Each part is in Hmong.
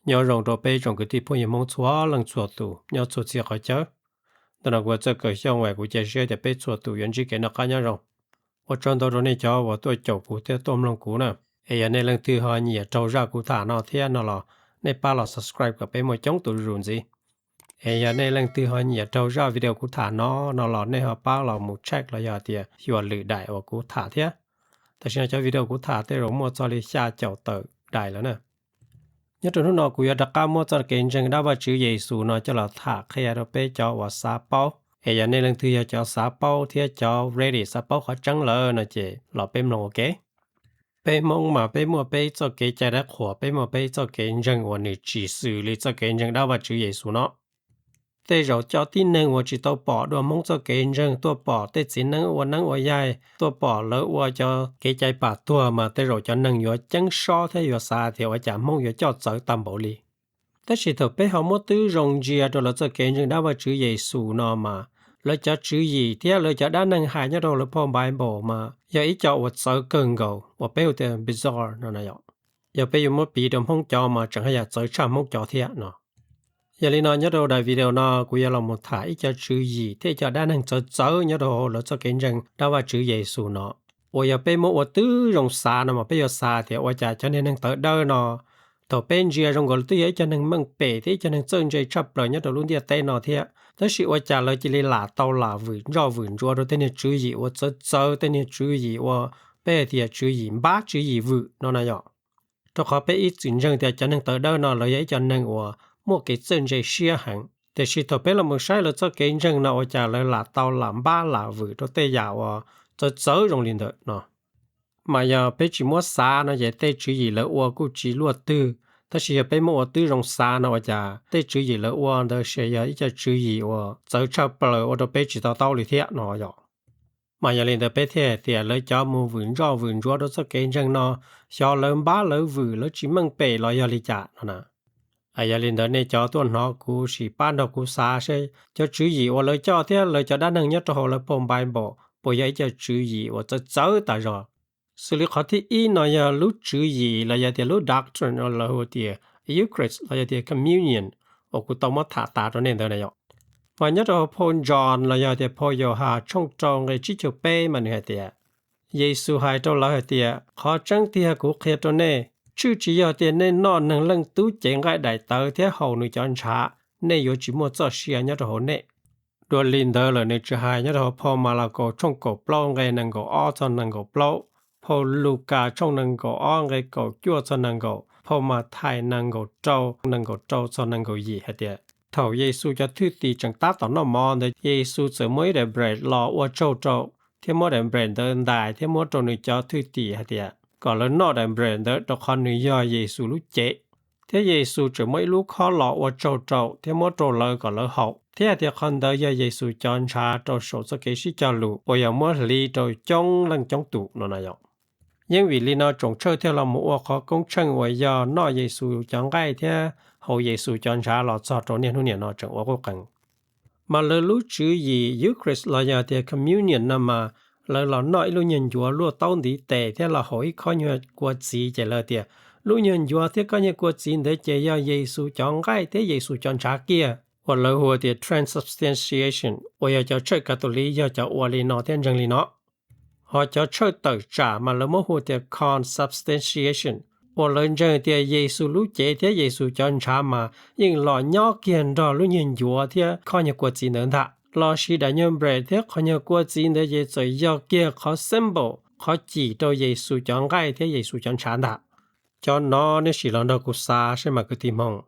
Nyob zoo rau peb tsoom kwv tij phooj ywg Hmoob txhua leej txhua tus nyob txhua txhia qhov chaw. Ntawm no kuv yog Txawj Kaws Xyooj es kuv cia siab tias peb txhua tus yuav ntsib kev noj qab nyob zoo. Ua tsaug ntau rau nej cov uas tuaj caum kuv thiab tuaj mloog kuv na. Es yog nej leej twg ho nyiam raug zaj kuv tham no thiab no los nej pab los subscribe kom peb muaj coob tus zus ntxiv. Es yog nej leej twg ho nyiam raug zaj video kuv tham no no los nej ho pab los mus check los yog tias xyuas lwm daim uas kuv tham thiab. Tam sim no cov video kuv tham tej zaum muaj txog li xya caum tawm daim lawm na. Nyob rau hnub no kuv yuav rov qab muab txoj kev ntseeg dab Vajtswv Yexus no coj los tham qhia rau peb cov uas xav paub. Es yog nej leej twg yog cov xav paub thiab cov ready xav paub qhov tseeb lawm no ces los peb mloog ua ke. Peb Hmoob mas peb muaj peb txoj kev cai dab qhuas, peb muaj peb txoj kev ntseeg uas nws tsis xws li txoj kev ntseeg dab Vajtswv Yexus no. Tej zaum cov tib neeg uas tsis tau pom dua Hmoob txoj kev ntseeg tuaj pom tej txiv neeb ua neeb ua yaig, tuaj pom lawv ua cov kev cai pam tuag mas tej zaum cov neeg yuav ceeb sob thiab yuav xav tias ua cas Hmoob yuav coj txawv tag npaum li. Tab sis thaum peb ho muab tib zoo ntsia rau lawv txoj kev ntseeg dab Vajtswv Yexus no mas lawv cov tswv yim thiab lawv cov dab neeg hais nyob rau lawv phau Bible mas yog ib co uas txawv kawg nkaus uas peb hu tias bizarre no na yom. Yog peb yuav muab piv rau Hmoob cov mas tseem haj yam txawv tshaj Hmoob cov thiab no. Yog li no nyob rau daim video no kuv yuav los mus tham ib co tswv yim thiab ib co dab neeg txawv txawv nyob rau hauv lawv txoj kev ntseeg dab Vajtswv Yexus no, uas yog peb muab ua tib zoo xav no mas peb yuav xav tias ua cas cov niag neeg tawv dawb no thaum peb ntsia zoo nkaus li twb yog ib co neeg meej pem thiab ib co neeg txawj ntse tshaj plaws nyob rau lub ntiaj teb no thiab, tab sis ua cas lawv cia li lam tau lam vwm ntsoj vwm ntsuav rau tej niag tswv yim uas txawv txawv, tej niag tswv yim uas peb hais tias tswv yim npab tswv yim vwm no na yom. Rau qhov peb ib txwm ntseeg tias cov neeg tawv dawb no lawv yog ib co neeg uas muaj kev txawj ntse siab heev, tiam sis thaum peb los mus saib lawv txoj kev ntseeg no ua cas lawv lam tau lam npab lam vwm rau tej yam uas txawv txawv zoo li ntawd no. Mas yog peb tsis muab xav no ces tej tswv yim lawv ua kuj tsis luaj twg, tab sis yog peb muab ua tib zoo xav no ua cas tej tswv yim lawv ua ntawd ces yog ib co tswv yim uas txawv tshaj plaws ua rau peb tsis to taub li thiab no yom. Mas yog li ntawd peb thiaj hais tias lawv cov mus vwm ntsoj vwm ntsuav rau txoj kev ntseeg no, xyov lawv npab lawv vwm lawv tsis meej pem los yog li cas no na. Yog li ntawd nej cov tuaj hnov kuv sim pab nrog kuv xav seb cov tswv yim uas lawv coj thiab lawv cov dab neeg nyob rau hauv lawv phau Bible puas yog ib co tswv yim uas txawv txawv tas zog. Xws li qhov thib ib no yog lub tswv yim los yog tias lub doctrine uas lawv hu tias Eucharist los yog tias Communion uas kuv tau muab tham tas rau nej ntawd na yom. Mas nyob rau hauv phau John los yog tias phau Yauhas tshooj rau nqe tsib caug peb mas nws hais tias, Yexus hais rau lawv hais tias, qhov tseeb tiag kuv qhia rau nej, tshwj tsis yog tias nej noj Neeg Leej Tub cev nqaij daim tawv thiab haus nws cov ntshav, nej yuav tsis muaj txoj sia nyob rau hauv nej. Dua li ntawd lawm nws tseem hais nyob rau hauv phau Malakaus tshooj kaum plaub nqe nees nkaum ob txog nees nkaum plaub, phau Lukas tshooj nees nkaum ob nqe kaum cuaj txog nees nkaum, phau Mathais nees nkaum rau nees nkaum rau txog nees nkaum yim hais tias, thaum Yexus cov thwj tim tseem tab tom noj mov ntawd Yexus txawm muab ib daim bread los ua tsaug rau, thiab muab daim bread ntawd ntais thiab muab rau nws cov thwj tim hais tias kom lawv noj daim bread ntawd rau qhov nws yog Yexus lub cev. Thiab Yexus tseem muab ib lub khob los ua tsaug rau thiab muab rau lawv kom lawv haus, thiab hais tias qhov ntawd yog Yexus cov ntshav rau saum txoj kev sib cog lus uas yog muab hliv rau coob leej coob tus no na yom. Yeej vim li no tsoom tshawj thiaj los mus ua qhov koob tsheej uas yog noj Yexus cov nqaij thiab haus Yexus cov ntshav los txog rau niaj hnub niam no tseem ua quj qees. Mas lawv lub tswv yim Eucharist los yog tias Communion no mas lawv los noj ib lub nyuag ncuav luaj taub ntiv tes thiab los haus ib khob nyuag kua txiv ces lawv tias lub nyuag ncuav thiab khob nyuag kua txiv ntawd ces yog Yexus cov nqaij thiab Yexus cov ntshav kiag, uas lawv hu tias Transubstantiation, uas yog cov tshawj Catholic yog cov ua li no thiab ntseeg li no. Ho cov tshawj tawm tsam mas lawv muab hu tias Consubstantiation, uas lawv ntseeg tias Yexus lub cev thiab Yexus cov ntshav mas yeej los nyob kiag nrog lub nyuag ncuav thiab khob nyuag kua txiv ntawd ntag. Los sis daim nyuag bread thiab qhov nyuag kua txiv ntawd ces txawm yog kiag qhov symbol, qhov cim rau Yexus cov nqaij thiab Yexus cov ntshav ntag. Cov no nej sim los nrog kuv xav seb mas kwv tij Hmoob.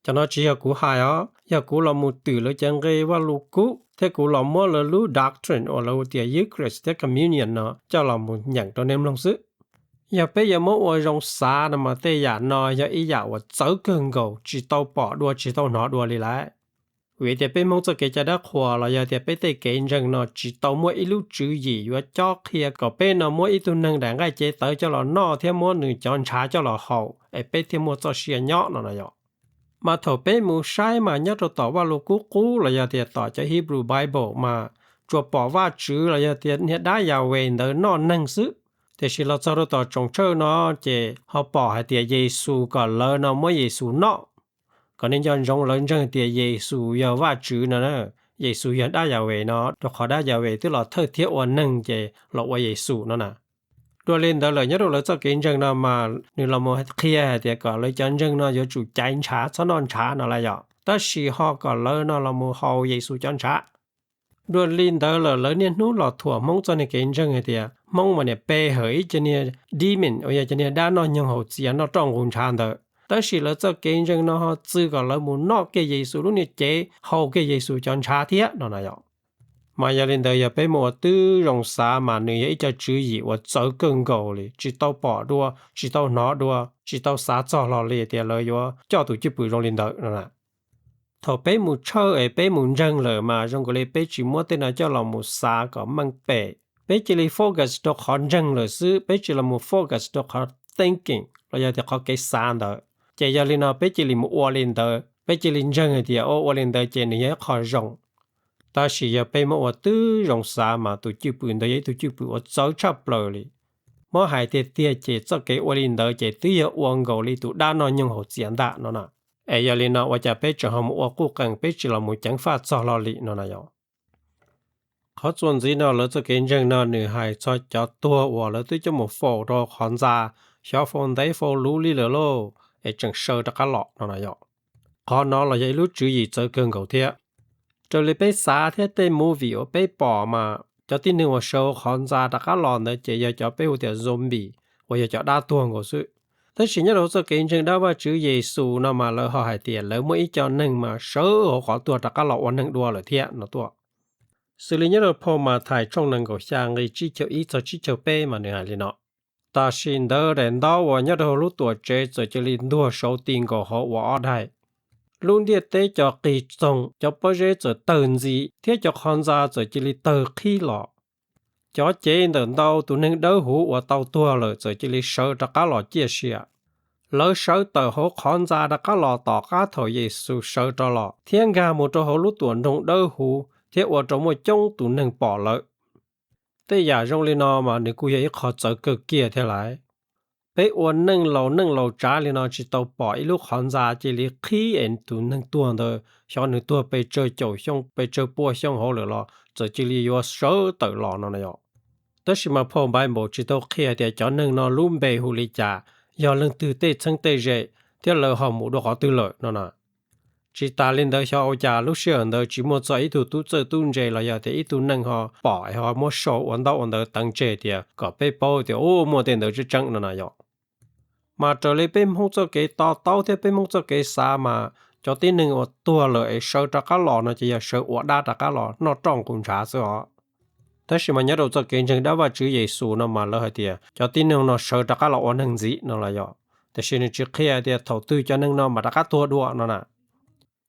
Cov no tsis yog kuv hais os, yog kuv los mus twm lawv cov nqe Vajluskub thiab kuv los muab lawv lub doctrine uas lawv hu tias Eucharist thiab Communion no coj los mus nyeem rau nej mloog xwb. Yog peb yuav muab ua zoo xav no mas tej yam no yog ib yam uas txawv kawg nkaus tsis tau pom dua tsis tau hnov dua li lawm. Vim tias peb Hmoob txoj kev cai dab qhuas los yog tias peb tej kev ntseeg no tsis tau muaj ib lub tswv yim yuav cob qhia kom peb no muab ib tug neeg daim nqaij cev tawv coj los noj thiab muab nws cov ntshav coj los haus es peb thiaj muaj txoj sia nyob no no yom. Mas thaum peb mus saib mas nyob rau tom Vajluskub Qub los yog tias tom cov Hebrew Bible mas tsuas pom Vajtswv los yog tias niag dab Yahweh ntawd noj neeg xwb. Tiam sis los txog rau tom tsoom tshawj no ces ho pom hais tias Yexus kom lawv no muab Yexus noj. kom nej nco ntsoov lawv ntseeg tias Yexus yog Vajtswv no na, Yexus yog dab Yas Ves no, rau qhov dab Yas Ves twb los thawj thiab ua neeg ces los ua Yexus no na. Dua li ntawd lawm nyob rau lawv txoj kev ntseeg no mas nws los mus qhia hais tias kom lawv cov ntseeg no yuav tsum caiv ntshav txhob noj ntshav no lawm yom, tab sis ho kom lawv no los mus haus Yexus cov ntshav. Dua li ntawd lawm lawv niaj hnub los thuam Hmoob txoj niag kev ntseeg hais tias Hmoob mas niam pe hawm ib co niag demon uas yog cov niag dab noj nyoog haus txias noj roj nqus ntshav ntawd, tab sis lawv txoj kev ntseeg no ho txwv kom lawv mus noj kiag Yexus lub niag cev, haus kiag Yexus cov ntshav thiab no na yom. Mas yog li ntawd yog peb muaj ua tib zoo xav mas nws yog ib co tswv yim uas txawv kawg nkaus li, tsis tau pom dua, tsis tau hnov dua, tsis tau xav txog hlo li tias lawv yuav coj tus cwj pwm zoo li ntawd no na. Thaum peb mus tshawj es peb mus ntseeg lawm mas zoo nkaus li peb tsis muab tej no coj los mus xav kom meej pem. Peb cia li focus rau qhov ntseeg lawm xwb, peb tsis los mus focus rau qhov thinking los yog tias qhov kev xav ntawd. Ces yog li no peb cia li mus ua li ntawd, peb cia li ntseeg hais tias ua ua li ntawd ces nws yog ib qho zoo. Tab sis yog peb muab ua tib zoo xav mas tus cwj pwm ntawd yog ib tug cwj pwm uas txawv tshaj plaws li. Muab hais tiag tiag ces txoj kev ua li ntawd ces twb yog ua nkaus li tus dab noj nyoog haus txias ntag no na. Es yog li no ua cas peb tseem ho mus ua quj qees, peb tsis los mus ceev faj txog hlo li no na yom. Qhov txuas ntxiv no lawv txoj kev ntseeg no nws hais txog cov tuag uas lawv twb coj mus faus rau qhov ntxa, xyov faus ntev faus luv li lawm lauj, es tseem sawv rov qab los no na yom. Qhov no los yog ib lub tswv yim txawv kawg nkaus thiab. Raws li peb xav thiab tej movie uas peb pom mas cov tib neeg uas sawv hauv qhov ntxa rov qab los ntawd ces yog cov peb hu tias zombie uas yog cov dab tuag nkaus xwb. Tab sis nyob rau txoj kev ntseeg dab Vajtswv Yexus no mas lawv ho hais tias lawv muaj ib co neeg mas sawv hauv qhov tuag rov qab los ua neeg dua lawm thiab no tuaj. Xws li nyob rau phau Mathais tshooj nees nkaum xya nqe tsib caug ib txog tsib caug peb mas nws hais li no: Tam sim ntawd daim ntaub uas nyob rau hauv lub tuam tsev txawm cia li ntuag saud ti nkaus hauv ua ob daim. Lub ntiaj teb co qig txoog, cov pob zeb txawm tawg ntxi, thiab cov qhov ntxa txawm cia li tawg qhib los. Cov cev ntawm ntau tus neeg dawb huv uas tau tuag lawm txawm cia li sawv rov qab los ciaj sia. Lawv sawv tawm hauv qhov ntxa rov qab los tom qab thaum Yexus sawv rov los, thiab nkag mus rau hauv lub tuam nroog dawb huv, thiab ua rau muaj coob tus neeg pom lawm. Tej yam zoo li no mas nws kuj yog ib qho txawv kawg kiag thiab lauj. Peb ua neej laus neej laus tsav li no tsis tau pom ib lub qhov ntxa cia li qhib es tus neeg tuag ntawd, xyov nws tuag pes tsawg caum xyoo pes tsawg pua xyoo hauv lawm los txawm cia li yuav sawv tawm los no na yom. Tab sis mas phau Npaiv Npaum tsis tau qhia tias cov neeg no lub npe hu li cas, yog leej twg tej txheeb tej ze, thiab lawv ho mus dua qhov twg lawm no na. Tsis tas li ntawd xyov ua cas lub sij hawm ntawd tsis muaj txog ib tug tub txawj tub ntse los yog tias ib tug neeg ho pom es ho muab sau ua ntaub ua ntawv teev tseg tias kom peb paub tias u muaj tej ntawd tseeb tseeb no na yom. Mas raws li peb Hmoob txoj kev to taub thiab peb Hmoob txoj kev xav mas cov tib neeg uas tuag lawm es sawv rov qab los no ces yog sawv ua dab rov qab los noj roj nqus ntshav xwb os. Tab sis mas nyob rau txoj kev ntseeg dab Vajtswv Yexus no mas lawv hais tias cov tib neeg no sawv rov qab los ua neeg ntxiv no los yog, tiam sis nws tsis qhia tias thaum twg cov neeg no mas rov qab tuag dua no na.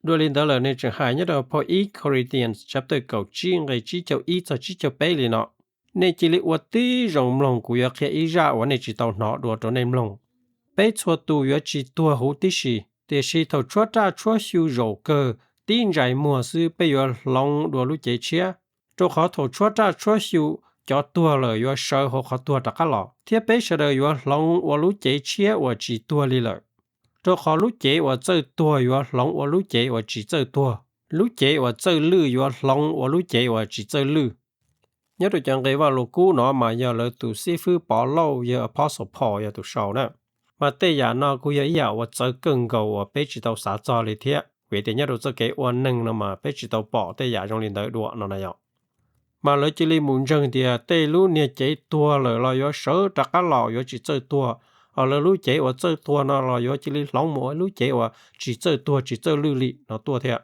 Dua li ntawd lawm nws tseem hais nyob rau phau ib Corinthians chapter kaum tsib nqe tsib caug ib txog tsib caug peb li no: Nej cia li ua tib zoo mloog, kuv yuav qhia ib zaj uas nej tsis tau hnov dua rau nej mloog. Peb txhua tus yuav tsis tuag huv tib si, tiam sis thaum tshuab raj tshuab xyu zaum kawg tib ntsais muag xwb peb yuav hloov dua lub cev tshiab. Rau qhov thaum tshuab raj tshuab xyu, cov tuag lawm yuav sawv hauv qhov tuag rov qab los, thiab peb sawv daws yuav hloov ua lub cev tshiab uas tsis tuag li lawm. Rau qhov lub cev uas txawj tuag yuav hloov ua lub cev uas tsis txawj tuag, lub cev uas txawj lwj yuav hloov ua lub cev uas tsis txawj lwj. Nyob rau cov nqe Vaj Lug Kub no mas yog lawv tus xib fwb Pov Lauj yog Apostle Paul yog tus sau na. Mas tej yam no kuj yog ib yam uas txawv kawg nkaus uas peb tsis tau xav txog li thiab, vim tias nyob rau txoj kev ua neeg no mas peb tsis tau pom tej yam zoo li ntawd dua no na yom. Mas lawv cia li mus ntseeg tias tej lub niag cev tuag lawm los yuav sawv rov qab los yuav tsis txawj tuag, ho lawv lub cev uas txawj tuag no los yuav cia li hloov mus ua lub cev uas tsis txawj tuag tsis txawj lwj li no tuaj thiab.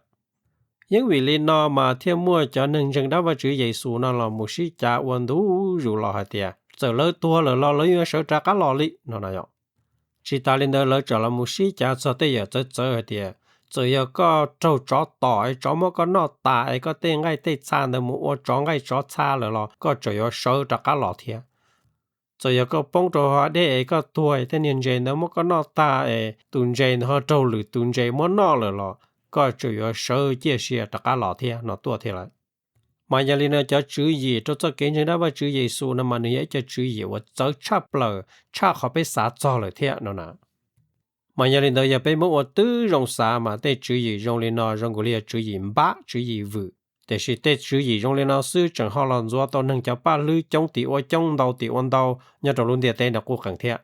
Yeej vim li no mas thiaj muaj cov neeg ntseeg dab Vajtswv Yexus no los mus sib cav ua ntu zus los hais tias txawm lawv tuag lawm los lawv yuav sawv rov qab los li no na yom. Tsis tas li ntawd lawv tseem los mus sib cav txog tej yam txawv txawv hais tias txawm yog koj raug tsov tom es tsov muab koj noj tas es koj tej nqaij tej txha ntawd mus ua tsov nqaij tsov txha lawm los koj tseem yuav sawv rov qab los thiab. Txawm yog koj poob rau hauv dej es koj tuag es tej niag ntses ntawd muab koj noj tag es tus ntses ntawd ho raug lwm tus ntses muab noj lawm los koj tseem yuav sawv ciaj sia rov qab los thiab no tuaj thiab lawm. Mas yog li no cov tswv yim rau txoj kev ntseeg dab Vajtswv Yexus no mas nws yog ib co tswv yim uas txawv tshaj plaws tshaj qhov peb xav txog lawm thiab no na. Mas yog li ntawd yog peb muab ua tib zoo xav mas tej tswv yim zoo li no zoo nkaus li yog tswv yim npab tswv yim vwm, tiam sis tej tswv yim zoo li no xwb tseem ho los ntxuav tau neeg cov paj hlwb coob tim ua coob ntau tim ua ntau nyob rau lub ntiaj teb no quj qees thiab.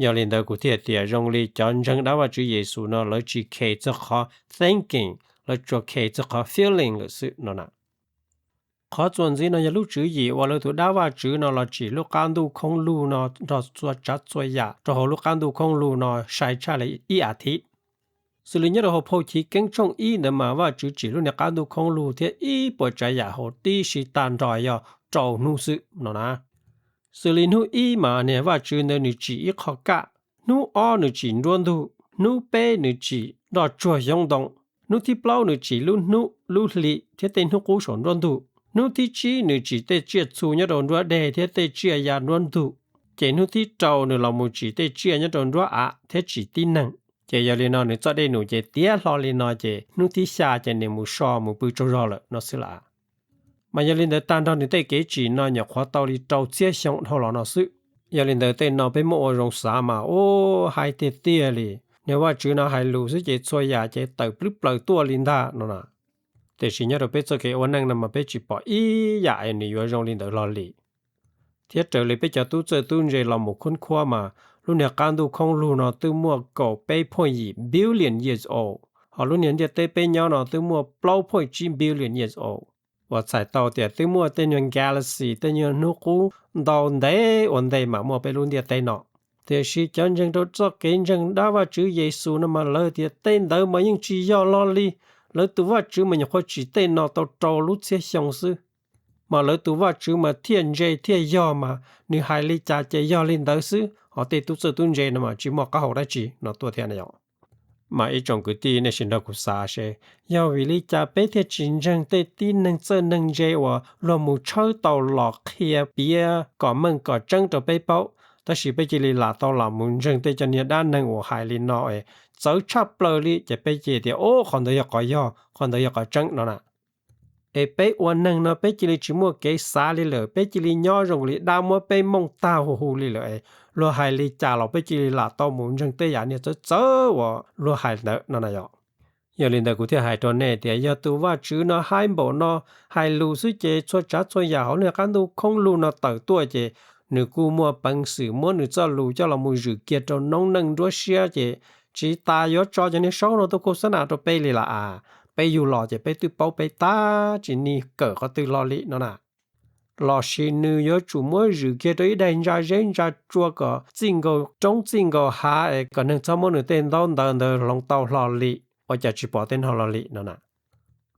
Yog li ntawd kuv thiaj tias zoo li cov ntseeg dab Vajtswv Yexus no lawv tsis khes txog qhov thinking, lawv tsuas khes txog qhov feeling lawm xwb no na. Qhov txuas ntxiv no yog lub tswv yim uas lawv tus dab Vajtswv no los tsim lub qab ntuj khoob lug no nrog txhua tsav txhua yam rau hauv lub qab ntuj khoob lug no sai tshaj li ib as thiv. Xws li nyob rau hauv phau Chiv Keeb tshooj ib ntawd mas Vajtswv tsim lub niag qab ntuj khoob lug thiab ib puas tsav yam hauv tib si tag nrho yog rau hnub xwb no na. Xws li hnub ib mas niag Vajtswv ntawd nws tsim ib qho kaj, hnub ob nws tsim nruab ntug, hnub peb nws tsim nroj tsuag xyoob ntoo, hnub thib plaub nws tsim lub hnub lub hli thiab tej hnub qub saum nruab ntug, hnub thib tsib nws tsim tej tsiaj txhu nyob rau nruab deg thiab tej tsiaj ya nruab ntug, ces hnub thib rau nws los mus tsim tej tsiaj nyob rau nruab av thiab tsim tib neeg. Ces yog li no nws txoj dej num ces tiav hlo li no ces hnub thib xya ces nws mus so mus pw tsaug zog lawm no xwb las. Mas yog li ntawd tag nrho nws tej kev tsim no nyuam qhuav tau li rau txhiab xyoo dhau los no xwb. Yog li ntawd tej no peb muab ua zoo xav mas ub hais tiag tiag li, niag Vajtswv no hais lus xwb ces txhua yam ces tawm plwb plaws tuaj li ntag no na. Tiam sis nyob rau peb txoj kev ua neej no mas peb tsis pom ib yam es nws yuav zoo li ntawd hlo li. Thiab raws li peb cov tub txawj tub ntse los mus khub khuab mas lub niag qab ntuj khoob lug no twb muaj kaum peb point yim billion years old, ho lub niag ntiaj teb peb nyob no twb muaj plaub point tsib billion years old, uas txhais tau tias twb muaj tej nyuag galaxy tej nyuag hnub qub ntau ntev ua ntej mas muaj peb lub ntiaj teb no. Tiam sis cov ntseeg rau txoj kev ntseeg dab Vajtswv Yexus no mas lawv tias tej ntawd mas yeej tsis yog hlo li, lawv tus Vajtswv mas nyuam qhuav tsim tej no tau rau lub txhiab xyoo xwb. Mas lawv tus Vajtswv mas thiaj ntse thiaj yog mas nws hais li cas ces yog li ntawd xwb, ho tej tub txawj tub ntse no mas tsis muaj qab hau dab tsi no tuaj thiab na yom. Mas ib tsoom kwv tij nej sim nrog kuv xav seb, yog vim li cas peb thiaj tsis ntseeg tej tib neeg txawj neeg ntse uas luag mus tshawb tau los qhia piav kom meej kom tseeb rau peb paub, tab sis peb cia li lam tau los mus ntseeg tej cov niag dab neeg uas hais li no es txawv tshaj plaws li ces peb cia tias ub qhov ntawd yog qhov yog, qhov ntawd yog qhov tseeb no na. Es peb ua neeg no peb cia li tsis muaj kev xav li lawm, peb cia li nyob zoo li dab muab peb mooj tag hu hu li lawm es luag hais li cas los peb cia li lam tau mus ntseeg tej yam niag txawv txawv uas luag hais ntawd no na yom. Yog li ntawd kuv thiaj hais rau nej tias yog tus Vajtswv no haib npaum no hais lus xwb ces txhua tsav txhua yam hauv lub qab ntuj khoob lug no tawm tuaj ces nws kuj muaj peev xwm muab nws txoj lus coj los mus zwm kiag rau noob neej nruab siab ces tsis tas yuav tso cov niag saub no tuaj khos xab nas rau peb li las as. Peb yug los ces peb twb paub peb tab tsis nig kawm qhov twg hlo li no na. Los sis nws yuav tsum muab zwm kiag rau ib daig ntsa zeb ntsa tsua kom txij nkaus roob txij nkaus hav es kom neeg txhob muab nws tej ntaub ntawv ntawd hloov tau hlo li, ua cas tsis pom tej no hlo li no na.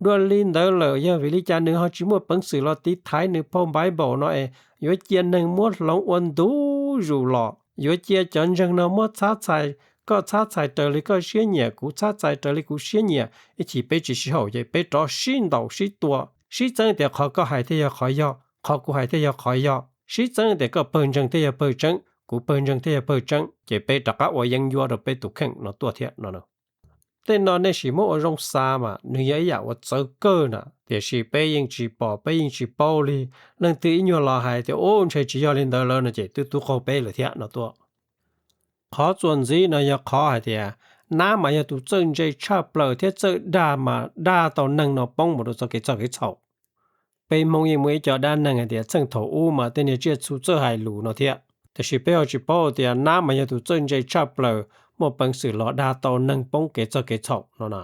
Dua li ntawd lawm yog vim li cas nws ho tsis muaj peev xwm los tiv thaiv nws phau Npaiv Npaum no es yuav cia neeg muab hloov ua ntu zus los, yuav cia cov ntseeg no muab txhab txhais, koj txhab txhais raws li koj siab nyiam, kuv txhab txhais raws li kuv siab nyiam, ib chim peb tsis sib haum ces peb rov sib ntaus sib tua, sib txeeb tias qhov koj hais thiaj yog qhov yog, qhov kuv hais thiaj yog qhov yog, sib txeeb tias koj pawg ntseeg thiaj yog pawg tseeb, kuv pawg ntseeg thiaj yog pawg tseeb, ces peb rov qab ua yeeb ncuab rau peb tus kheej no tuaj thiab no. Tej no nej sim muab ua zoo xav mas nws yog ib yam uas txawv kawg na, tiam sis peb yeej tsis pom peb yeej tsis paub li. Leej twg ib nyuag los hais tias ub ntshe tsis yog li ntawd lawm no ces twb tub qaug peb lawm thiab no tuaj. Qhov txuas ntxiv no yog qhov hais tias nab mas yog tus txawj ntse tshaj plaws thiab txawj dag mas dag tau neeg no poob mus rau txoj kev txog kev txhaum. Peb Hmoob yeej muaj ib co dab neeg hais tias txheej thaum ub mas tej niag tsiaj txhu txawj hais lus no thiab, tiam sis peb ho tsis paub tias nab mas yog tus txawj ntse tshaj plaws muaj peev xwm los dag tau neeg poob kev txog kev txhaum no na.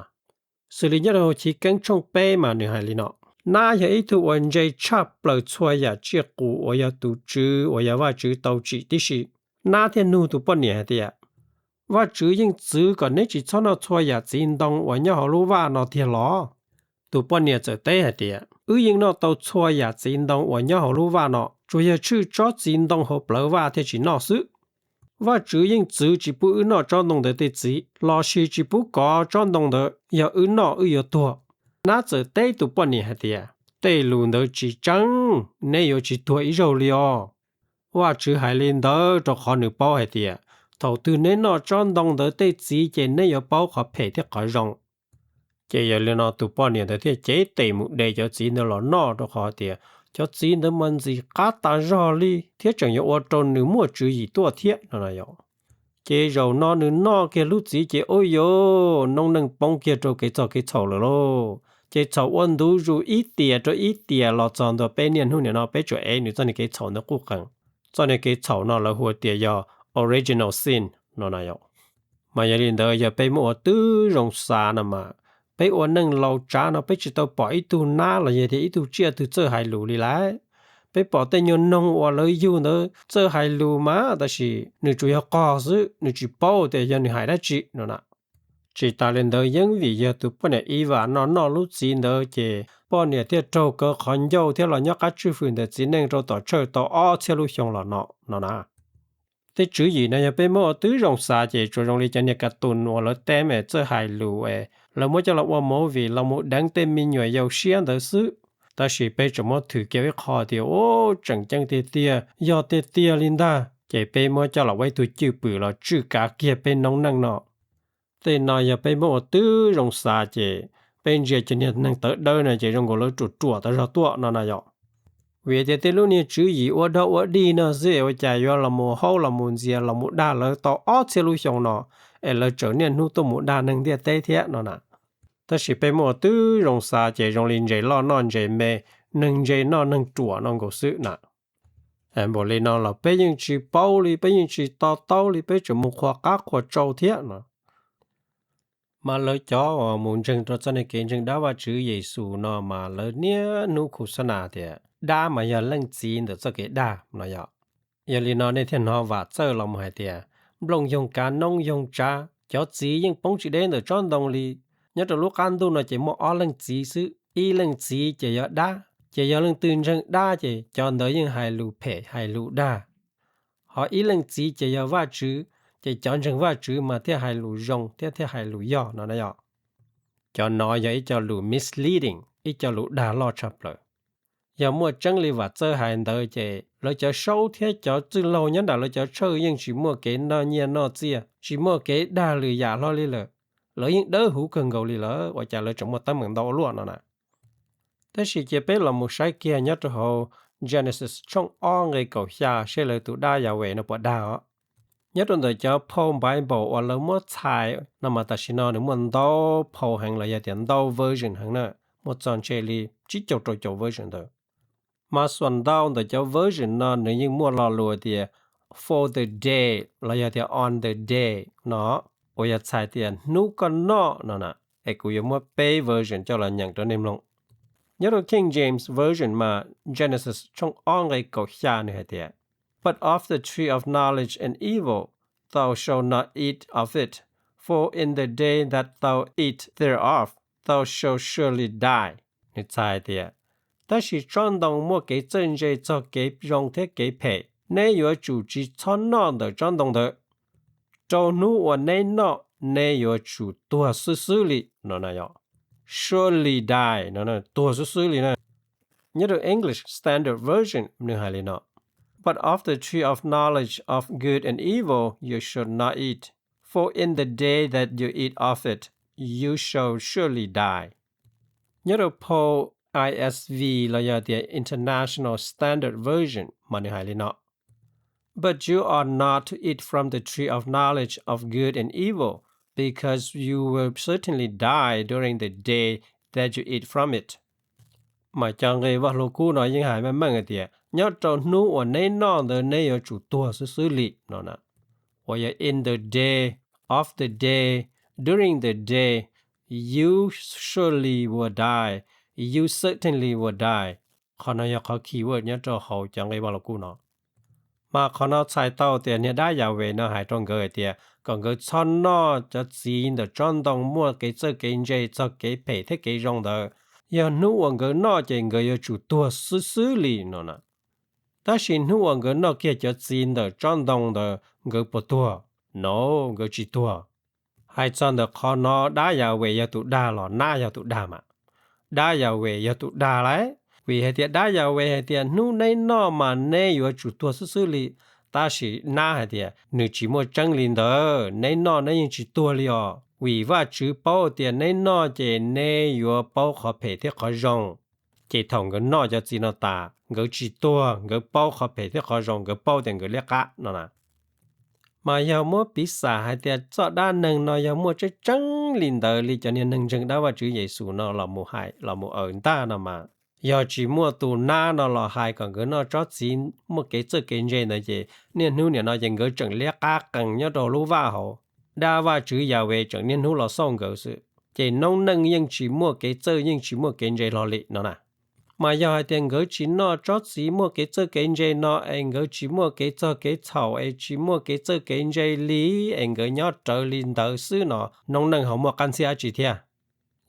Xws li nyob rau Chiv Keeb tshooj peb mas nws hais li no: Nab yog ib tug uas ntse tshaj plaws txhua yam tsiaj qus uas yog tus tswv uas yog Vajtswv tau tsim tib si. Nab thiaj nug tus poj niam hais tias, Vajtswv yeej txwv kom neb tsis txhob noj txhua yam txiv ntoo uas nyob hauv lub vaj no tiag los? Tus poj niam txawm teb hais tias, Wb yeej noj tau txhua yam txiv ntoo uas nyob hauv lub vaj no, tsuas yog tshwj tsob txiv ntoo hauv plawv vaj thiaj tsis noj xwb. Vajtswv yeej txwv tsis pub wb noj tsob ntoo ntawd tej txiv, lossis tsis pub kov tsob ntoo ntawd, yog wb noj wb yuav tuag. Nab txawm teb tus poj niam hais tias, Tej lus ntawd tsis tseeb, neb yuav tsis tuag ib zaug li os. Vajtswv hais li ntawd rau qhov nws paub hais tias thaum twg neb noj tsob ntoo ntawd tej txiv ces neb yuav paub qhov phem thiab qhov zoo. Ces yog li no tus poj niam ntawd thiaj cev tes mus de cov txiv ntawd los noj, rau qhov tias cov txiv ntawd mas ntxim qab tas zog li thiab tseem yuav ua rau nws muaj tswv yim tuaj thiab no na yom. Ces zaum no nws noj kiag lub txiv ces ua yuav noob neej poob kiag rau kev txog kev txhaum lawm lauj. Ces txhaum ua ntu zus ib tiam rau ib tiam los txog ntua peb niaj hnub nim no peb tsuas ev nws txoj niag kev txhaum ntawd quj qees. Txoj niag kev txhaum no lawv hu tias yog original sin no na yom. Mas yog li ntawd yog peb muab ua tib zoo xav no mas, peb ua neej laus tsav no peb tsis tau pom ib tug nab los yog tias ib tug tsiaj twg txawj hais lus li lawm. Peb pom tej nyuag noog uas lawv yug ntawd txawj hais lus mas tab sis nws tsuas yog qog xwb, nws tsis paub tias yog nws hais dab tsi no na. Tsis tas li ntawd yeej vim yog tus poj niam Iva no noj lub txiv ntawd ces poj niam thiaj raug kaw qhov ncauj thiab los nyob qab tswj fwm ntawm txiv neej rau tom tsawg tau ob txhiab lub xyoo los no no na. Tej tswv yim no yog peb muab ua tib zoo xav ces tsuas zoo li cov niag ka tus uas lawv teb es txawj hais lus es lawv muab coj los ua movie los mus deev tej me nyuam yaus siab ntawd xwb. Tab sis peb tseem muab thwm kiag ib qho tias ua tseem ceeb tiag tiag yog tiag tiag li ntag ces peb muab coj los ua ib tug cwj pwm los tswj kav kiag peb noob neej no. Tej no yog peb muab ua tib zoo xav ces peb ntsia cov niag neeg tawv dawb no ces zoo nkaus lawv ruam ruam tas zog tuaj no na yom. Vim tias tej lub niag tswv yim ua dog ua dig no xwb es ua cas yuav los mus haub los mus ntxias los mus dag lawv tau ob txhiab lub xyoo no es lawv tseem niaj hnub tuaj mus dag neeg ntiaj teb thiab no na. Tab sis peb muab ua tib zoo xav ces zoo li ntses loj noj ntses me, neeg ntse noj neeg ruam no nkaus xwb na. Npaum li no los peb yeej tsis paub li, peb yeej tsis to taub li, peb tseem mus qhuas qab qhuas tsau thiab no. Mas lawv cov uas mus ntseeg rau txoj niag kev ntseeg dab Vajtswv Yexus no mas lawv niaj hnub khuv xab nas tias dab mas yog leej txiv ntawm txoj kev dag no yom. Yog li no nej thiaj hnov Vam Txawj los mus hais tias nplooj yoog kav noob yoog tsav, cov txiv yeej poob tsis deb ntawm tsob ntoo li. Nyob rau lub qab ntuj no ces muaj ob leej txiv xwb, ib leej txiv ces yog dab, ces yog leej twg ntseeg dab ces cov ntawd yeej hais lus phem hais lus dag. Ho ib leej txiv ces yog Vajtswv, ces cov ntseeg Vajtswv mas thiaj hais lus zoo thiab thiaj hais lus yog no na yom. Cov no yog ib co lus misleading, ib co lus dag loj tshaj plaws. Yog muaj tseeb li Vam Txawj hais ntawd ces lawv cov saub thiab cov txwj laug nyob nram lawv cov tshawj yeej tsis muaj kev noj nyiaj noj txiaj, tsis muaj kev dag lwm yam hlo li lawm. Lawv yeej dawb huv kawg nkaus li lawm, ua cas lawv tseem muaj teeb meem ntau ua luaj no na. Tab sis cia peb los mus saib kiag nyob rau hauv Genesis tshooj ob nqe kaum xya seb lawv tus dab Yahweh no puas dag os. Nyob rau ntawm cov phau Bible uas lawv muab txhais no mas tam sim no nws muaj ntau phau heev los yog tias ntau version heev na, muaj txog ntshe li tsib caug rau caum version ntawd. Mas xuas ntau ntawm cov version no nws yeej muaj lo lus tias for the day los yog tias on the day no, uas yog txhais tias hnub koj noj no na. Es kuv yuav muab peb version coj los nyeem rau nej mloog. Nyob rau King James Version mas Genesis tshooj ob nqe kaum xya nws hais tias, But of the tree of knowledge and evil thou shalt not eat of it, for in the day that thou eat thereof thou shalt surely die. Nws txhais tias, tab sis tsob ntoo muaj kev txawj ntse txog kev zoo thiab kev phem, neb yuav tsum tsis txhob noj ntawm tsob ntoo ntawd. Rau hnub uas neb noj, neb yuav tsum tuag xwb xwb li no na yom. Surely die no, tuag xwb xwb li na. Nyob rau English Standard Version nws hais li no, But of the tree of knowledge of good and evil you should not eat, for in the day that you eat of it, you shall surely die. Nyob rau phau I S V los yog tias International Standard Version mas nws hais li no, But you are not to eat from the tree of knowledge of good and evil, because you will certainly die during the day that you eat from it. Mas cov nqe Vaj Lug Kub no yeej hais meej meej hais tias nyob rau hnub uas neb noj ntawd neb yuav tsum tuag xwb xwb li no na. Uas yog in the day, of the day, during the day, you surely will die, you certainly will die. Qhov no yog qhov keyword nyob rau hauv cov nqe Vaj Lug Kub no. Mas qhov no txhais tau tias niag dab Yahweh no hais rau nkawd hais tias kom nkawd txhob noj cov txiv ntawm tsob ntoo muaj kev txawj kev ntse txog kev phem thiab kev zoo ntawd. Yog hnub uas nkawd noj ces nkawd yuav tsum tuag xwb xwb li no na. Tab sis hnub uas nkawd noj kiag cov txiv ntawm tsob ntoo ntawd nkawd puas tuag? No, nkawd tsis tuag. Hais txog ntawm qhov no dab Yahweh yog tus dag los nab yog tus dag mas? Dab Yahweh yog tus dag lauj, vim hais tias dab Yahweh hais tias hnub neb noj mas neb yuav tsum tuag xwb xwb li. Tab sis nab hais tias nws tsis muaj tseeb li ntawd, neb noj neb yeej tsis tuag li os, vim Vajtswv paub tias neb noj ces neb yuav paub qhov phem thiab qhov zoo. Ces thaum nkawd noj cov txiv no tas nkawd tsis tuag, nkawd paub qhov phem thiab qhov zoo, nkawd paub tias nkawd liab qab no na. Mas yog muab piv xam hais tias txoj dab neeg no yog muaj tseeb tseeb li ntawd li cov niag neeg ntseeg dab Vajtswv Yexus no los mus hais los mus aws ntag no mas, yog tsis muaj tus nab no los hais kom nkawd noj tsob txiv muaj kev txawj kev ntse ntawd ces niaj hnub nim no ces nkawd tseem liab qab qees nyob rau lub vaj hauv, dab Vajtswv Yahweh tseem niaj hnub los xauj nkawd xwb. Ces noob neej yeej tsis muaj kev txawj yeej tsis muaj kev ntse hlo li no na. Mas yog hais tias nkawd tsis noj tsob txiv muaj kev txawj kev ntse no es nkawd tsis muaj kev txog kev txhaum es tsis muaj kev txawj kev ntse li es nkawd nyob rawv li ntawd xwb no noob neej ho muaj qab ntxhiab dab tsi thiab?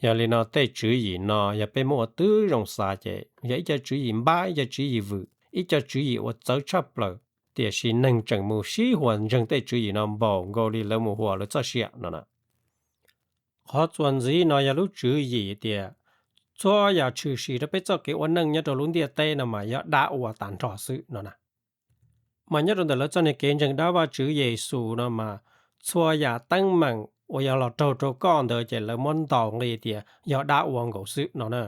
Yog li no tej tswv yim no yog peb muab ua tib zoo xav ces yog ib co tswv yim npab, ib co tswv yim vwm, ib co tswv yim uas txawv tshaj plaws, tiam sis neeg tseem mus sib huas ntseeg tej tswv yim no npaum nkaus li lawv mus huas lawv txoj sia no na. Qhov txuas ntxiv no yog lub tswv yim tias txhua yam tshwm sim rau peb txoj kev ua neej nyob rau lub ntiaj teb no mas yog dab ua tag nrho xwb no na. Mas nyob rau ntawm lawv txoj niag kev ntseeg dab Vajtswv Yexus no mas txhua yam teeb meem uas yog los raug rau koj ntawd ces lawv muab ntaus nqi tias yog dab ua nkaus xwb no na.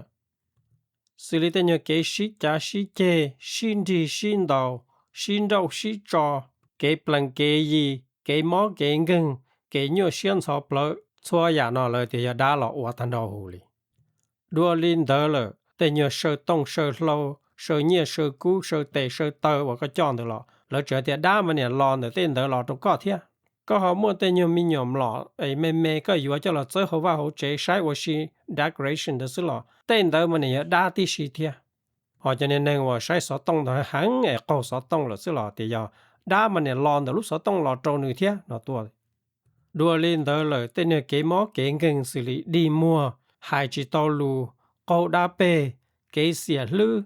Xws li tej nyuag kev sib cav sib ceg, sib nrig sib ntaus, sib nrauj sib tso, kev plees kev yi, kev mob kev nkeeg, kev nyuaj siab ntxhov plawv, txhua yam no lawv tias yog dab los ua tag nrho huv li. Dua li ntawd lawm tej nyuag saw tooj saw hlau, saw nyiaj saw kub, saw tes saw taw uas koj coj ntawd los lawv tseem tias dab mas niam los ntawm tej ntawd los rau koj thiab. Koj ho muaj tej nyuag me nyuam mlom es me me koj yuav coj los txawb hauv vaj hauv tsev saib ua si, decoration ntawd xwb los tej ntawd mas niam yog dab tib si thiab. Ho cov niag neeg uas saib xov tooj ntawd heev es qaug xov tooj lawm xwb los tias yog dab mas niam los ntawm lub xov tooj los rau nws thiab no tuaj. Dua li ntawd lawm tej niag kev mob kev nkeeg xws li dig muag, hais tsis tau lus, qaug dab peg, kev xiam hlwb,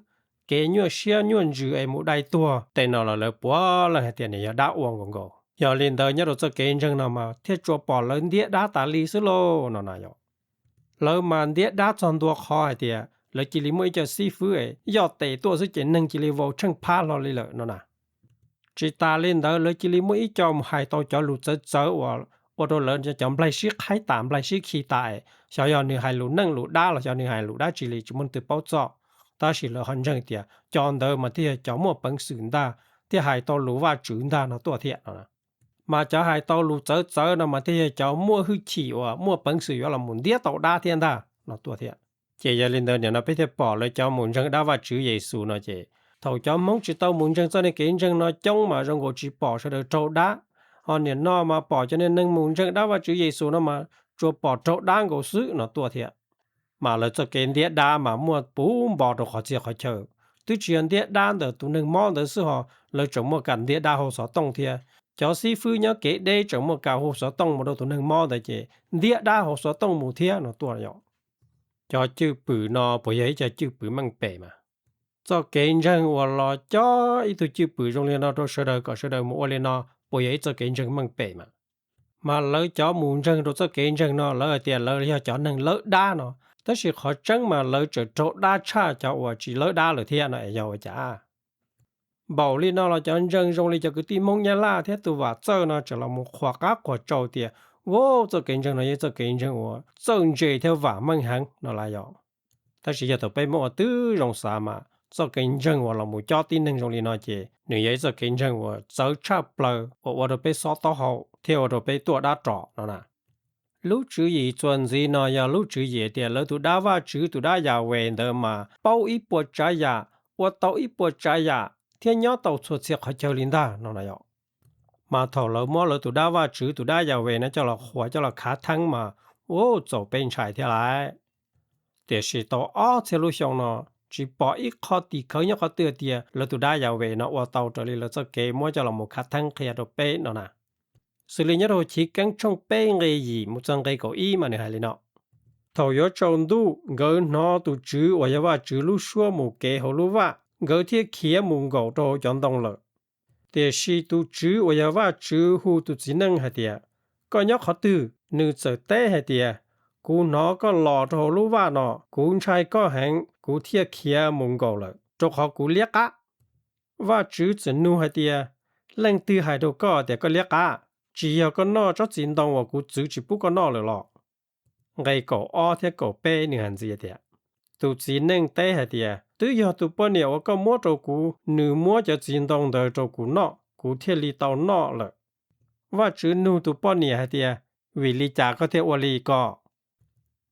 kev nyuaj siab nyuaj ntsws es mus dai tuag, tej no los lawv puav leej hais tias nws yog dab ua nkaus nkaus. Yog li ntawd nyob rau txoj kev ntseeg no mas thiaj tsuas pom lawv ntiab dab tas li xwb lauj no na yom. Lawv mas ntiab dab txog ntua qhov hais tias lawv cia li muaj ib co xib fwb es yoj tes tuaj xwb ces neeg cia li vau tsheej phab hlo li lawm no na. Tsis tas li ntawd lawv cia li muaj ib co mus hais tau cov lus txawv txawv uas ua rau lawv cov nplaig sib qhaib tas nplaig sib khi tas es xyov yog nws hais lus neej lus dab los xyov nws hais lus dab tsi li tsis muaj leej twg paub txog. Tab sis lawv ho ntseeg tias cov ntawd mas thiaj yog cov muaj peev xwm ntag, thiaj hais tau lus Vajtswv ntag no tuaj thiab no. Mas cov hais tau lus txawv txawv no mas thiaj yog cov muaj hwj chim uas muaj peev xwm yuav los mus ntiab tau dab thiab ntag no tuaj thiab. Ces yog li ntawd nim no peb thiaj pom lawv cov mus ntseeg dab Vajtswv Yexus no ces thaum cov Hmoob tsis tau mus ntseeg txoj niag kev ntseeg no coob mas zoo nkaus tsis pom sawv daws raug dab, ho nim no mas pom cov niag neeg mus ntseeg dab Vajtswv Yexus no mas tsuas pom raug dab nkaus xwb no tuaj thiab. Mas lawv txoj kev ntiab dab mas muaj puv npo rau qhov txhia qhov chaw, twb tsis yog ntiab dab ntawm tus neeg mob ntawd xwb ho lawv tseem muaj kam ntiab dab hauv xov tooj thiab. Cov xib fwb nyob kev deb tseem muaj kam hu xov tooj mus rau tus neeg mob ntawd ces ntiab dab hauv xov tooj mus thiab no tuaj yom. Cov cwj pwm no puas yog ib co cwj pwm meej pem mas? Txoj kev ntseeg uas los cob ib tug cwj pwm zoo li no rau sawv daws kom sawv daws mus ua li no puas yog ib txoj kev ntseeg meej pem mas? Mas lawv cov mus ntseeg rau txoj kev ntseeg no lawv hais tias lawv yog cov neeg lawb dab no, tab sis qhov tseeb mas lawv tseem raug dab tshaj cov uas tsis lawb dab lawm thiab no es yog ua cas? Npaum li no los cov ntseeg zoo li cov kwv tij Hmoob Nyab Laj thiab tus Vam Txawj no tseem los mus qhuas qab qhuas tsau tias, wow, txoj kev ntseeg no yog txoj kev ntseeg uas txawj ntse thiab vam meej heev no lawm yom. Tab sis yog thaum peb muab ua tib zoo xav mas txoj kev ntseeg uas los mus cob tib neeg zoo li no ces nws yog ib txoj kev ntseeg uas txawv tshaj plaws uas ua rau peb xob taub hau thiab ua rau peb tuaj dab ros no na. Lub tswv yim txuas ntxiv no yog lub tswv yim tias lawv tus dab Vajtswv tus dab Yahweh ntawd mas paub ib puas tsav yam, ua tau ib puas tsav yam thiab nyob tau txhua txhia qhov chaw li ntag no na yom. Mas thaum lawv muab lawv tus dab Vajtswv tus dab Yahweh no coj los qhuas coj los khav theeb mas, ua txaus peb ntshai thiab lauj. Tiam sis tau ob txhiab lub xyoo no tsis pom ib qho tim khawv nyob qhov twg tias lawv tus dab Yahweh no ua tau raws li lawv txoj kev muab coj los mus khav theeb qhia rau peb no na. Xws li nyob rau Chiv Keeb tshooj peb nqe yim mus txog nqe kaum ib mas nws hais li no: Thaum yuav tsaus ntuj, nkawd hnov tus Tswv uas yog Vajtswv lub suab mus kev hauv lub vaj, nkawd thiaj khiav mus nkaum rau hauv cov ntoo lawm. Tiam sis tus Tswv uas yog Vajtswv hu tus txiv neej hais tias, Koj nyob qhov twg? Nws txawm teb hais tias, Kuv hnov koj los rau hauv lub vaj no, kuv ntshai koj heev, kuv thiaj khiav mus nkaum lawm, rau qhov kuv liab qab. Vajtswv txawm nug hais tias, Leej twg hais rau koj tias koj liab qab? Tsis yog koj noj tsob txiv ntoo uas kuv txwv tsis pub koj noj lawm los? Nqe kaum ob thiab kaum peb nws hais ntxiv tias, Tus txiv neej teb hais tias, Twb yog tus poj niam uas koj muab rau kuv, nws muab cov txiv ntoo ntawd rau kuv noj, kuv thiaj li tau noj lawm. Vajtswv nug tus poj niam hais tias, vim li cas koj thiaj ua li ko?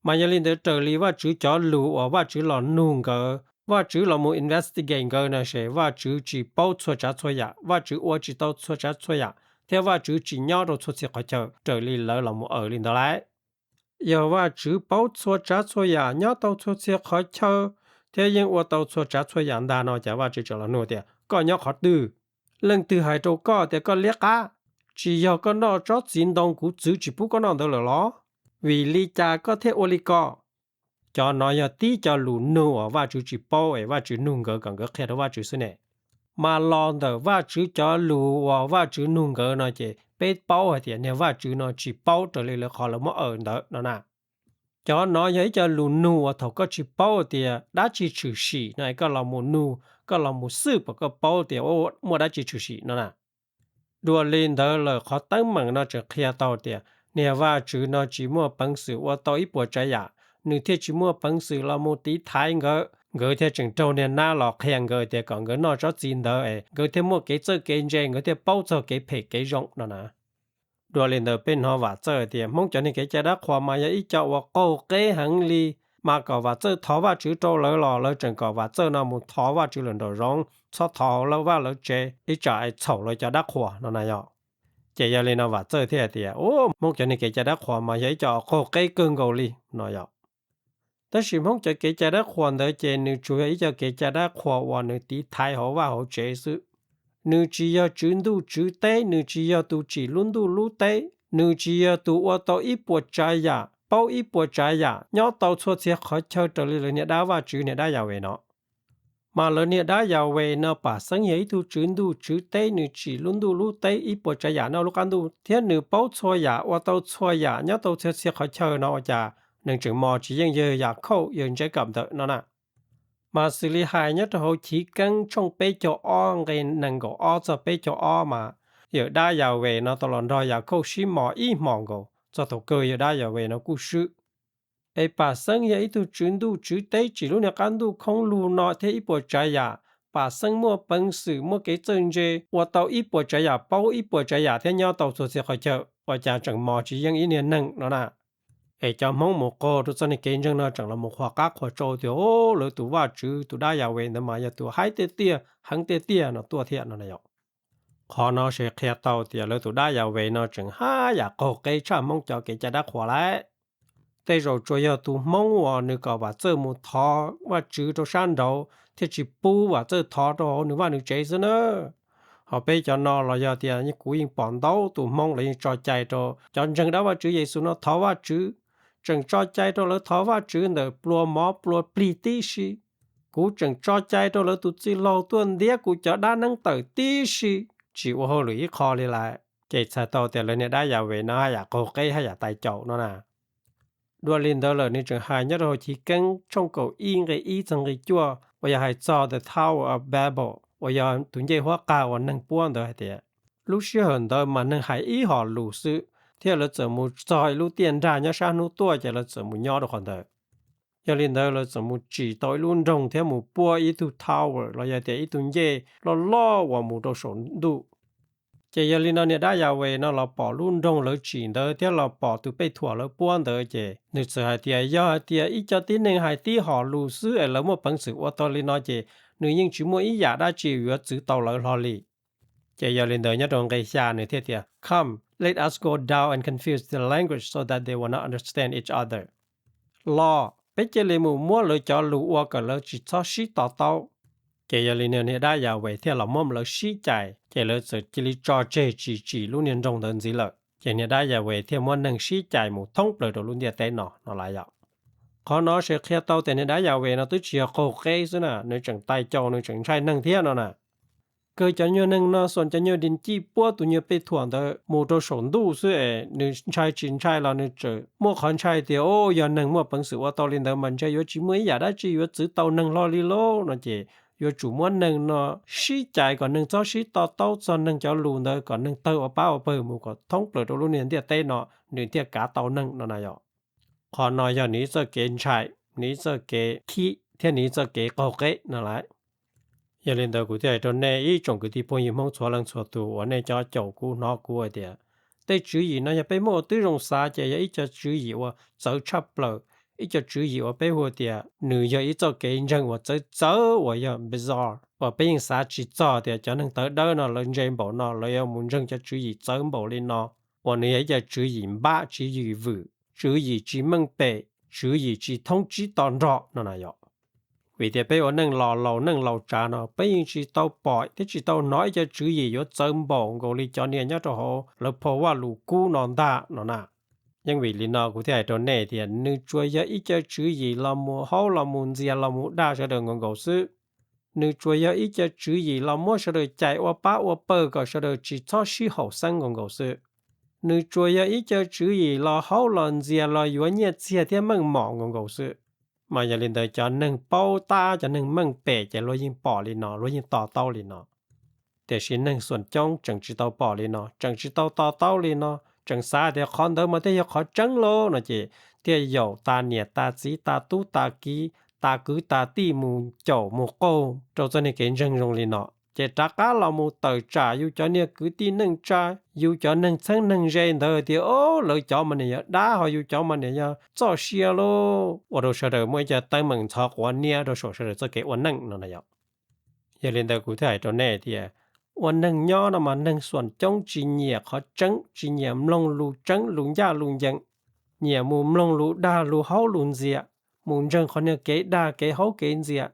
Mas yog li ntawd raws li Vajtswv cov lus uas Vajtswv los nug nkawd, Vajtswv los mus investigate nkawd no ces Vajtswv tsis paub txhua tsav txhua yam, Vajtswv ua tsis tau txhua tsav txhua yam, thiab Vajtswv tsis nyob rau txhua txhia qhov chaw raws li lawv los mus aws li ntawd lauj. Yog Vajtswv paub txhua tsav txhua yam, nyob tau txhua txhia qhov chaw, thiab yeej ua tau txhua tsav txhua yam ntag no ces Vajtswv tseem los nug tias, koj nyob qhov twg? Leej twg hais rau koj tias koj liab qab? Tsis yog koj noj tsob txiv ntoo kuv txwv tsis pub koj noj ntawd lawm los? Vim li cas koj thiaj ua li ko? Cov no yog tib co lus nug uas Vajtswv tsis paub es Vajtswv nug nkawd kom nkawd qhia rau Vajtswv xwb ne. Mas los ntawm Vajtswv cov lus uas Vajtswv nug nkawd no ces peb paub hais tias niag Vajtswv no tsis paub raws li lawv qhov lawv muab aws ntawd no na. Cov no yog ib co lus nug uas thaum koj tsis paub tias dab tsi tshwm sim no es koj los mus nug, koj los mus xwb pom koj paub tias muaj dab tsi tshwm sim no na. Dua li ntawd lawm qhov teeb meem no tseem qhia tau tias niag Vajtswv no tsis muaj peev xwm ua tau ib puas tsav yam, nws thiaj tsis muaj peev xwm los mus tiv thaiv nkawd, nkawd thiaj tseem raug niag nab los qhia nkawd tias kom nkawd noj tsob txiv ntawd es nkawd thiaj muaj kev txawj kev ntse, nkawd thiaj paub txog kev phem kev zoo no na. Dua li ntawd peb hnov Vam Txawj tias Hmoob cov niag kev cai dab qhuas mas yog ib co uas qaug qeb heev li, mas kom Vam Txawj thov Vajtswv rau lawv los lawv tseem kom Vam Txawj no mus thov Vajtswv lawm nraum zoov, txhob thov hauv lawv vaj lawv tsev, ib tsam es txhaum lawv cov dab qhuas no na yom. Ces yog li no Vam Txawj thiaj hais tias, u, Hmoob cov niag kev cai dab qhuas mas yog ib co qaug qeb kawg nkaus li no yom. Tab sis Hmoob cov kev cai dab qhuas ntawd ces nws tsuas yog ib co kev cai dab qhuas uas nws tiv thaiv hauv vaj hauv tsev xwb. Nws tsis yog tswv ntuj tswv teb, nws tsis yog tus tsim lub ntuj lub teb, nws tsis yog tus ua tau ib puas tsav yam, paub ib puas tsav yam, nyob tau txhua txhia qhov chaw raws li lawv niag dab vaj tswv niag dab Yas Ves no. Mas lawv niag dab Yas Ves no pam xeeb yog ib tug tswv ntuj tswv teb, nws tsim lub ntuj lub teb ib puas tsav yam noj lub qab ntuj thiab nws paub txhua yam ua tau txhua yam nyob tau txhia txhia qhov chaw no ua cas nws tseem mos tsis yeej yawg Yas Khauj yawg Ntseb Kam ntawm no na. Mas xws li hais nyob rau hauv Chiv Keeb tshooj peb caug ob nqe nees nkaum ob txog peb caug ob mas yawm dab Yas Ves no tau los nrog Yas Khauj sib mos ib hmos nkaus txog thaum kawg yawg dab Yas Ves no kuj swb. Es pam xeeb yog ib tug tswv ntuj tswv teb tsim lub niag qab ntuj khoob lug no thiab ib puas tsav yam, pam xeeb muaj peev xwm muaj kev txawj ntse ua tau ib puas tsav yam, paub ib puas tsav yam thiab nyob tau txhua txhia qhov chaw ua cas tseem mos tsis yeej ib niag neeg no na. Es cov Hmoob mus qaug rau txoj niag kev ntseeg no tseem los mus qhuas qab qhuas tsau tias, o, lawv tus vaj tswv tus dab Yas Ves ntawd mas yog tus haib tiag tiag heev tiag tiag no tuaj thiab no na yom. Qhov no ces qhia tau tias lawv tus dab Yas Ves no tseem haj yam qaug qeb tshaj Hmoob cov kev cai dab qhuas lawm. Tej zaum tsuas yog tus Hmoob uas nws kom Vam Txawj mus thov Vajtswv rau sab nraud thiaj tsis pub Vam Txawj thov rau hauv nws vaj nws tsev xwb na. Ho peb cov no los yog tias kuv yeej pom ntau tus Hmoob lawv yeej tso cai rau cov ntseeg dab Vajtswv Yexus no thov Vajtswv, tseem tso cai rau lawv thov Vajtswv ntawm plua mov plua plig tib si. Kuv tseem tso cai rau lawv tus txwj laug tuaj ntiab kuv cov dab neeb tawm tib si, tsis ua hauj lwm ib qho li lawm. Ces txhais tau tias lawv niag dab Yas Ves no haj yam qaug qeb haj yam tais caus no na. Dua li ntawd lawm nws tseem hais nyob rau hauv Chiv Keeb tshooj kaum ib nqe ib txog nqe cuaj uas yog hais txog The Tower of Babel uas yog tus ncej huab qag uas neeg puab ntawd hais tias, lub sij hawm ntawd mas neeg hais ib hom lus xwb thiab lawv txawm mus txog ib lub tiaj nrag nyob sab hnub tuaj ces lawv txawm mus nyob rau qhov ntawd. Yog li ntawd lawv txawm mus tsim tau ib lub nroog thiab mus puab ib tug tower los yog tias ib tug ncej loj loj uas mus rau saum ntuj. Ces yog li no niag dab Yas Ves no los pom lub nroog lawv tsim ntawd thiab los pom tus pej thuam lawv puab ntawd ces nws txawm hais tias yog hais tias ib co tib neeg hais tib hom lus xwb es lawv muaj peev xwm ua tau li no ces nws yeej tsis muaj ib yam dab tsi yuav txwv tau lawv hlo li. Ces yog li ntawd nyob rau nqe xya nws thiaj tias, come, let us go down and confuse their language so that they will not understand each other. Los, peb cia li mus muab lawv cov lus ua kom lawv tsis txhob sib to taub. Ces yog li no niag dab Yas Ves thiaj los muab lawv sib cais, ces lawv txawm cia li tso tseg tsis tsim lub niag nroog ntawd ntxiv lawm. Ces niag dab Yas Ves thiaj muab neeg sib cais mus thoob plaws rau lub ntiaj teb no no lawm yom. Qhov no ces qhia tau tias niag dab Yas Ves no twb tsis yog qaug qeb xwb na, nws tseem tais caus, nws tseem ntshai neeg thiab no na. Kawg cov nyuag neeg no xuas cov nyuag di ncij puab tus nyuag pej thuam ntawd mus rau saum ntuj xwb es nws ntshai tsis ntshai los nws tseem muaj qhov ntshai tias, o, yog neeg muaj peev xwm ua tau li ntawd mas ntshe yuav tsis muaj ib yam dab tsi yuav txwv tau neeg hlo li lauj no ces yuav tsum muab neeg no sib cais kom neeg txhob sib to taub txog neeg cov lus ntawd kom neeg tawg ua pab ua pawg mus kom thoob plaws rau lub niag ntiaj teb no nws thiaj kav tau neeg no na yom. Qhov no yog nws ib txoj kev ntshai, nws ib txoj kev khib thiab nws ib txoj kev qaug qeb no lawm. Yog li ntawd kuv thiaj hais rau nej ib tsoom kwv tij phooj ywg Hmoob txhua leej txhua tus uas nej cov caum kuv hnov kuv hais tias, Tej tswv yim no yog peb muab ua tib zoo xav ces yog ib co tswv yim uas txawv tshaj plaws, ib co tswv yim uas peb hu tias nws yog ib txoj kev ntseeg uas txawv txawv uas yog bizarre uas peb yeej xav tsis txog tias cov neeg tawv dawb no lawv ntse npaum no lawv yuav mus ntseeg cov tswv yim txawv npaum li no, uas nws yog ib co tswv yim npab tsis yim vwm, tswv yim tsis meej pem, tswv yim tsis thoob tsib to nrog no na yom. Vim tias peb ua neej los laus neej laus tsav no peb yeej tsis tau pom thiab tsis tau hnov ib co tswv yim yuav txawv npaum nkaus li cov niag nyob rau hauv lawv phau Vaj Lus Kub no ntag no na. Yeej vim li no kuv thiaj hais rau nej tias nws tsuas yog ib co tswv yim los mus haub los mus ntxias los mus dag sawv daws nkaus nkaus xwb. Nws tsuas yog ib co tswv yim los muab sawv daws cais ua pab ua pawg kom sawv daws tsis txhob sib haum xeeb nkaus nkaus xwb. Nws tsuas yog ib co tswv yim los haub los ntxias los yuav nyiaj txiag thiab meej mom nkaus nkaus xwb. Mas yog li ntawd cov neeg paub tab cov neeg meej pem ces luag yeej pom li no, luag yeej to taub li no. Tiam sis neeg xuam coob tseem tsis tau pom li no, tseem tsis tau to taub li no, tseem xav tias qhov ntawd mas thiaj yog qhov tseeb lauj no ces thiaj yaum tas niam tas txiv tas tub tas kiv tas kwv tas tij mus caum mus qaug rau txoj niag kev ntseeg zoo li no. Ces rov qab los mus tawm tsam yus cov niag kwv tij neej tsa, yus cov neeg txheeb neeg ze ntawd tias o, lawv cov mas niam yog dab ho yus cov mas niam yog txoj sia lauj, ua rau sawv daws muaj ib co teeb meem ntxhov quav niab rau saum sawv daws txoj kev ua neej no na yom. Yog li ntawd kuv thiaj hais rau nej tias ua neeg nyob no mas neeg xuam coob tsis nyiam qhov tseeb, tsis nyiam mloog lus tseeb lus ncaj lus ncees, nyiam mus mloog lus dag lus haub lus ntxias, mus ntseeg qhov niag kev dag kev haub kev ntxias,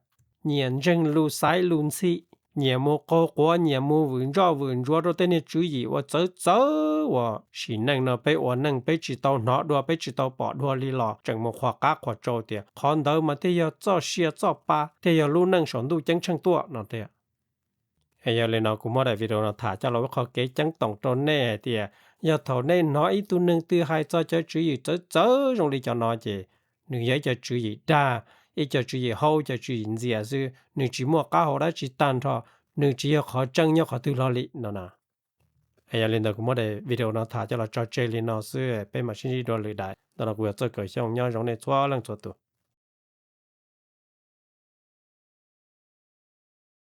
nyiam ntseeg lus xaiv lus ntxhi, nyiam mus qaug quav, nyiam mus vwm ntsoj vwm ntsuav rau tej niag tswv yim uas txawv txawv uas sim neej no peb ua neej peb tsis tau hnov dua peb tsis tau pom dua li los tseem mus qhuas qab qhuas tsau tias qhov ntawd mas thiaj yog txoj sia txoj pa thiaj yog lub neej saum ntuj ceeb tsheej tuaj no tiag. Yog li no kuv muab daim video no tham coj los ua qhov kev ceeb toom rau nej hais tias yog thaum nej hnov ib tug neeg twg hais txog cov tswv yim txawv txawv zoo li cov no ces nws yog ib co tswv yim dag, ib co tswv yim haub, ib co tswv yim ntxias xwb, nws tsis muaj qab hau dab tsi tag nrho, nws tsis yog qhov tseeb nyob qhov twg hlo li no na. Yog li ntawd kuv muab daim video no tham coj los tso tseg li no xwb, peb mam sib ntsib dua lwm daim. Ntawm no kuv yog Txawj Kaum Xyooj, nyob zoo nej txhua leej txhua tus.